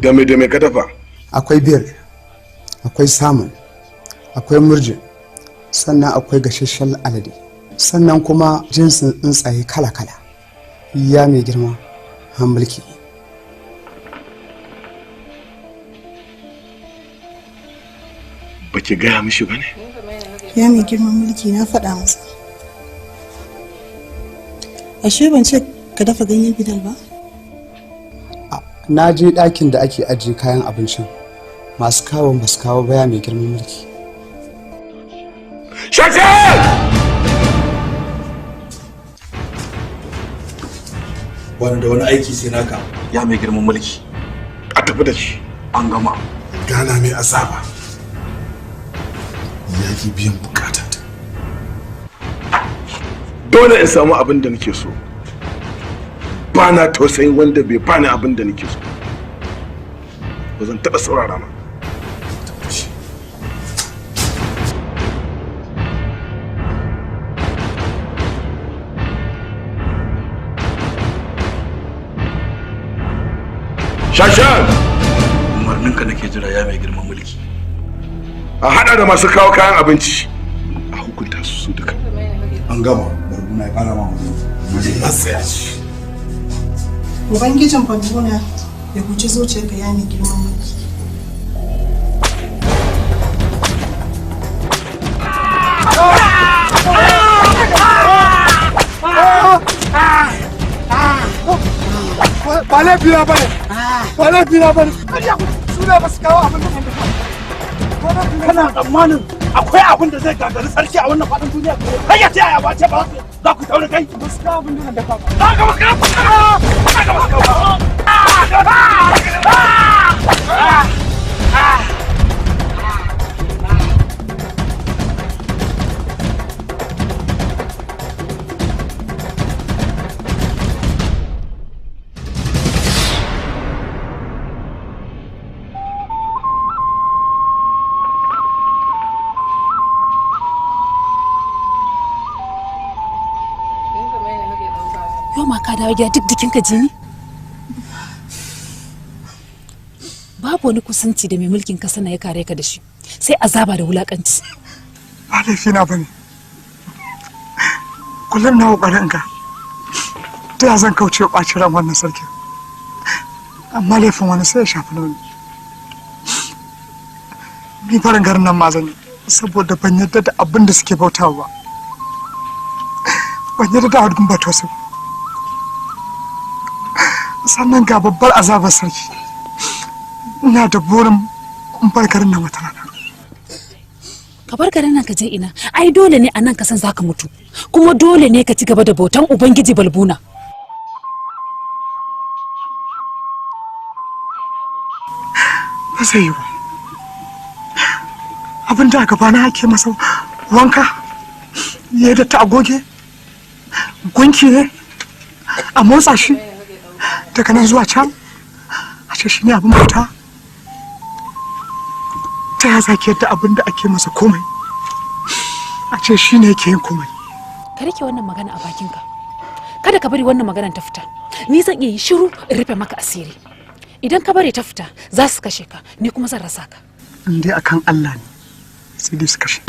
Da me ka dafa? Akwai biyar, akwai samun, akwai murjin, sannan akwai gasasshen alade, sannan kuma jinsin tsuntsaye kala-kala. Ya mai girma mulki. Ba ki gaya mishi ba ne? Ya mai girman mulki, na faɗa masa. Ashe ban ce ka dafa ganyen bidal ba? Na je ɗakin da ake ajiye kayan abincin, masu kawon ba su kawo baya, mai girman mulki. Shakar! Wani da wani aiki sai naka. Ya mai girman mulki, a tafi da shi. An gama. Gana mai azaba. Ya ki biyan bukatata. Dole in samu abin da nake so. Ba na tausayin wanda bai bani abin da nake so. Ba zan taɓa saurara ma. Shashan! Umarninka nake jira, ya mai girman mulki. A haɗa da masu kawo kayan abinci. A hukunta su su duka. An gama. Barbuna ya ƙara ma mu. Matsayaci. Ubangijin Falguna ya huci zuciyarka, ya mai girman mulki. Ba laifina ba ne, ba laifina ba ne, suna ba su kawo abin da Kana tsammanin akwai abin da zai gagari sarki a wannan faɗin duniya? Kai ya ce aya ba ce ba za ku taure kai. Ba su kawo abin da dafa ba. Za ka masu kawo! Za ka masu kawo! Yau ma ka dawo gida duk jikinka jini? Babu wani kusanci da mai mulkin kasa na ya kare ka da shi, sai azaba da wulakanci. Ba laifina ba ne. Kullum na ƙoƙarin ga ta ya zan kauce wa ɓacin ran wannan sarkin, amma laifin wani sai ya shafi na wani. Ni farin garin nan ma zan yi saboda ban yarda da abin da suke bautawa ba, ban yarda da abin bauta su. Sannan ga babbar azabar sarki, ina da burin in bar garin nan wata rana. Ka bar garin nan ka je ina? Ai dole ne a nan ka san zaka mutu, kuma dole ne ka ci gaba da bautan Ubangiji Balbuna. Ba zai yi ba. Abin da a gabana ake masa wanka ya da ta agoge gunki ne, a motsa shi daga nan zuwa can, a ce shi ne abin bauta. Ta ya zaki yadda abin da ake masa komai a ce shi ne yake yin komai? Ka rike wannan magana a bakinka, kada ka bari wannan maganar ta fita. Ni zan iya yi shiru in rufe maka asiri. Idan ka bari ta fita, za su kashe ka, ni kuma zan rasa ka. In dai akan Allah ne, sai dai su kashe.